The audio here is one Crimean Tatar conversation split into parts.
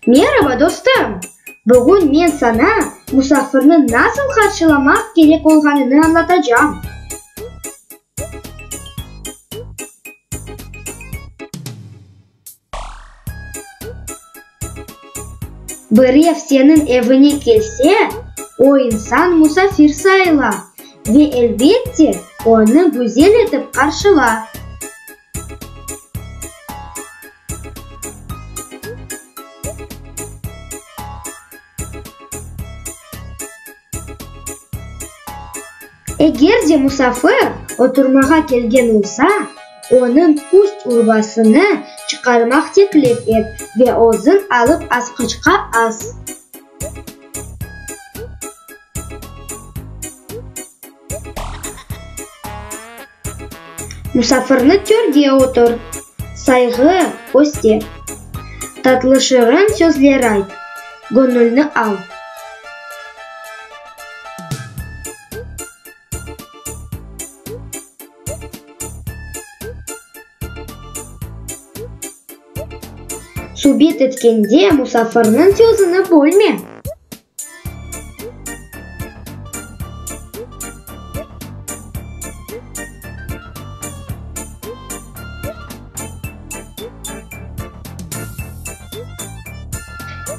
Meraba, dostum! Bugün men saña musafirni nasıl qarşılamaq kerek olğanını añlatacam. Birev seniñ evine kelse, o insan musafir sayıla ve, elbette, onı güzel etip qarşıla. Eger de musafir oturmağa kelgen olsa, onıñ üst urbasını çıqarmaq teklif et ve özüñ alıp asqıçqa as. Musafirni törge oturt, sayğı köster, tatlı şırın sözler ayt, göñülni al. Subet etkende musafirniñ sözüni bölme.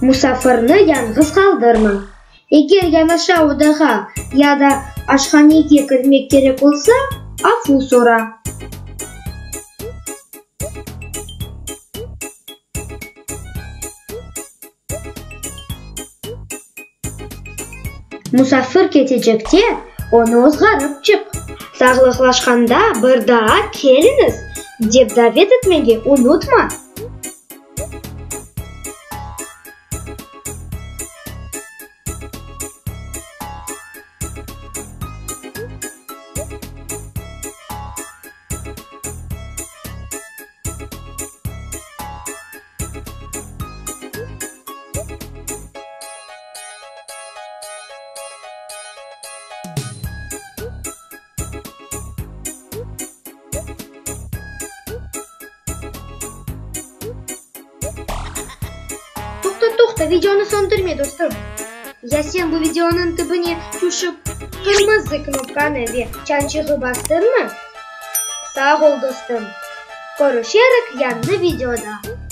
Musafirni yañğız qaldırma. Eger yanaşa odağa ya da aşhanege kirmek kerek olsa, afu sora. Musafir ketecekte, onı ozğarıp çıq. Sağlıqlaşqanda bir daa keliñiz, dep davet etmege unutma. Toqta, toqta, videonı söndürme, dostum! Ya sen bu videonıñ tübüne tüşip, qırmızı knopkanı ve çançığı bastıñmı? Sağ ol, dostum! Körüşerik yañı videoda!